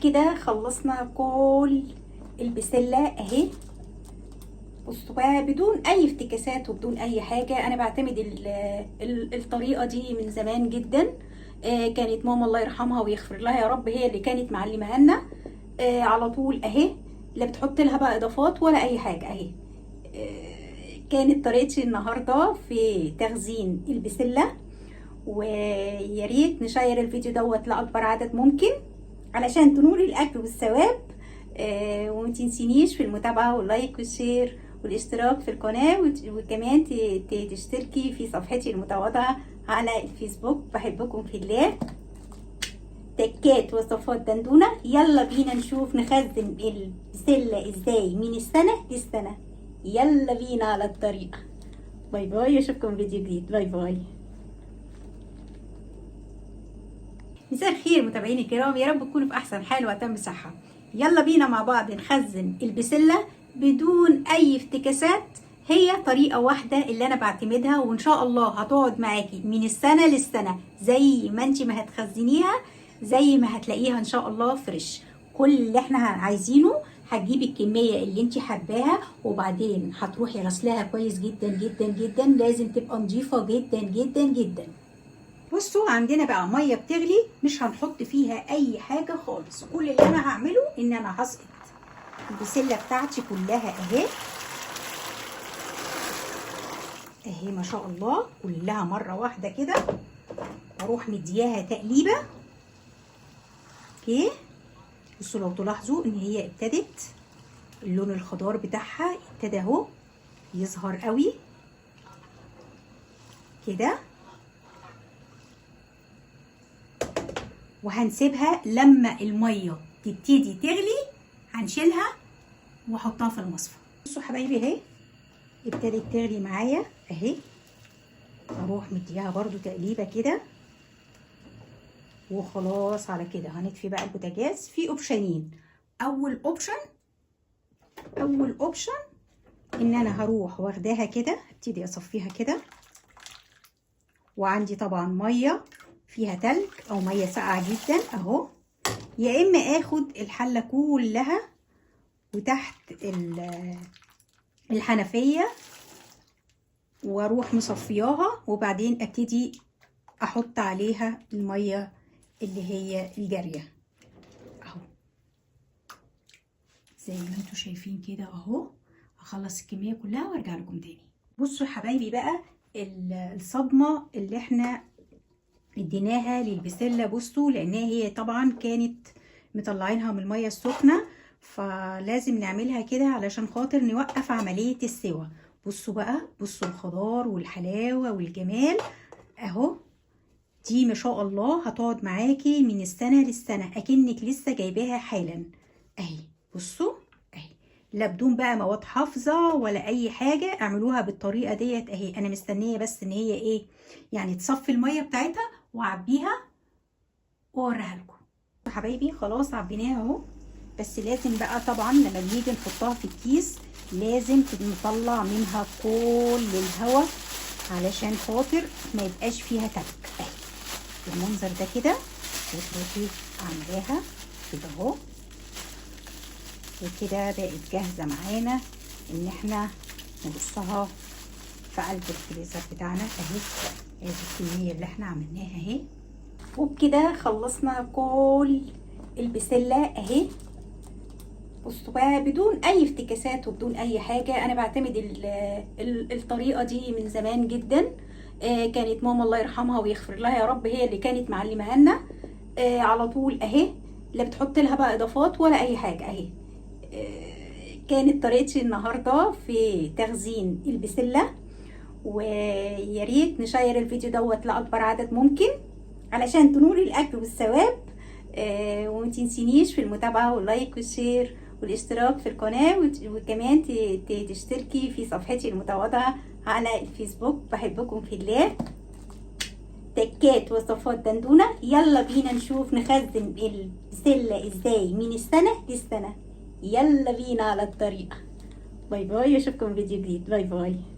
وبكده خلصنا كل البسلة اهي. بصوا بقى، بدون اي افتكاسات وبدون اي حاجة. انا بعتمد الطريقة دي من زمان جدا. كانت ماما الله يرحمها ويغفر لها يا رب هي اللي كانت معلمها لنا. على طول اهي، لا بتحط لها بقى اضافات ولا اي حاجة اهي. كانت طريقتي النهاردة في تخزين البسلة، ويا ريت نشير الفيديو دوت لأكبر عدد ممكن علشان تنول الأجر والثواب. وما تنسينيش في المتابعة وال like وال share والاشتراك في القناة، وكمان تشتركي في صفحتي المتواضعة على الفيسبوك. بحبكم في الله. تكات وصفات دندونة. يلا بينا نشوف نخزن البسلة ازاي من السنة للسنة. يلا بينا على الطريقة. bye bye، اشوفكم فيديو جديد. bye bye. مساء الخير متابعيني الكرام، يا رب تكونوا في احسن حال واتم صحة. يلا بينا مع بعض نخزن البسلة بدون اي افتكاسات. هي طريقة واحدة اللي انا بعتمدها، وان شاء الله هتقعد معاكي من السنة للسنة زي ما انت ما هتخزنيها زي ما هتلاقيها ان شاء الله fresh. كل اللي احنا عايزينه هتجيبي الكمية اللي انت حباها، وبعدين هتروحي غسلاها كويس جدا جدا جدا، لازم تبقى نظيفة جدا جدا جدا. بصوا عندنا بقى مية بتغلي، مش هنحط فيها اي حاجة خالص. كل اللي انا هعمله ان انا هسقط البسلة بتاعتي كلها اهي اهي ما شاء الله، كلها مرة واحدة كده، واروح مدياها تقليبة. okay، بصوا لو تلاحظوا ان هي ابتدت اللون الخضار بتاعها ابتدى اهو يظهر قوي كده. وهنسيبها لما المية تبتدي تغلي هنشيلها واحطها في المصفى. بصوا حبايبي اهي ابتدت تغلي معايا اهي، اروح مديها برضو تقليبه كده وخلاص. على كده هنطفي بقى البوتاجاز. في option ين، اول option ان انا هروح واخداها كده ابتدي اصفيها كده، وعندي طبعا مية فيها تلج او مية ساقعه جدا اهو، يا اما اخد الحلة كلها وتحت الحنفية واروح مصفياها، وبعدين ابتدي احط عليها المية اللي هي الجارية اهو زي ما انتوا شايفين كده اهو. هخلص الكمية كلها وارجع لكم تاني. بصوا يا حبايبي بقى الصدمة اللي احنا اديناها للبسله، بصوا لانها هي طبعا كانت مطلعينها من المية السخنة، فلازم نعملها كده علشان خاطر نوقف عملية السوى. بصوا بقى، بصوا الخضار والحلاوه والجمال اهو. دي ما شاء الله هتقعد معاكي من السنة للسنة اكنك لسه جايباها حالا اهي. بصوا اهي، لا بدون بقى مواد حافظه ولا اي حاجة، اعملوها بالطريقة ديت اهي. انا مستنيه بس ان هي ايه يعني تصفي المية بتاعتها واعبيها واوريها لكم حبايبي. خلاص عبيناها اهو، بس لازم بقى طبعا لما بنيجي نحطها في الكيس لازم نطلع منها كل الهواء علشان خاطر ما يبقاش فيها تلج اهي بالمنظر ده كده. وتروحي عاملاها كده اهو، وكده بقت جاهزة معانا ان احنا نرصها في قلب الفريزر بتاعنا اهي. ادي الكمية اللي احنا عملناها اهي. وبكده خلصنا كل البسله اهي. بصوا بقى، بدون اي افتكاسات وبدون اي حاجة. انا بعتمد الطريقة دي من زمان جدا. كانت ماما الله يرحمها ويغفر لها يا رب هي اللي كانت معلمها لنا. على طول اهي، لا بتحط لها بقى اضافات ولا اي حاجة اهي. كانت طريقتي النهارده في تخزين البسله، ويا ريت نشير الفيديو دوت لاكبر عدد ممكن علشان تنول الاجر والثواب. وما تنسينيش في المتابعة وال like وال share والاشتراك في القناة، وكمان تشتركي في صفحتي المتواضعة على الفيسبوك. بحبكم في الله. تكات وصفات دندونه. يلا بينا نشوف نخزن البسله ازاي من السنة للسنة. يلا بينا على الطريقة. bye bye، اشوفكم فيديو جديد. bye bye.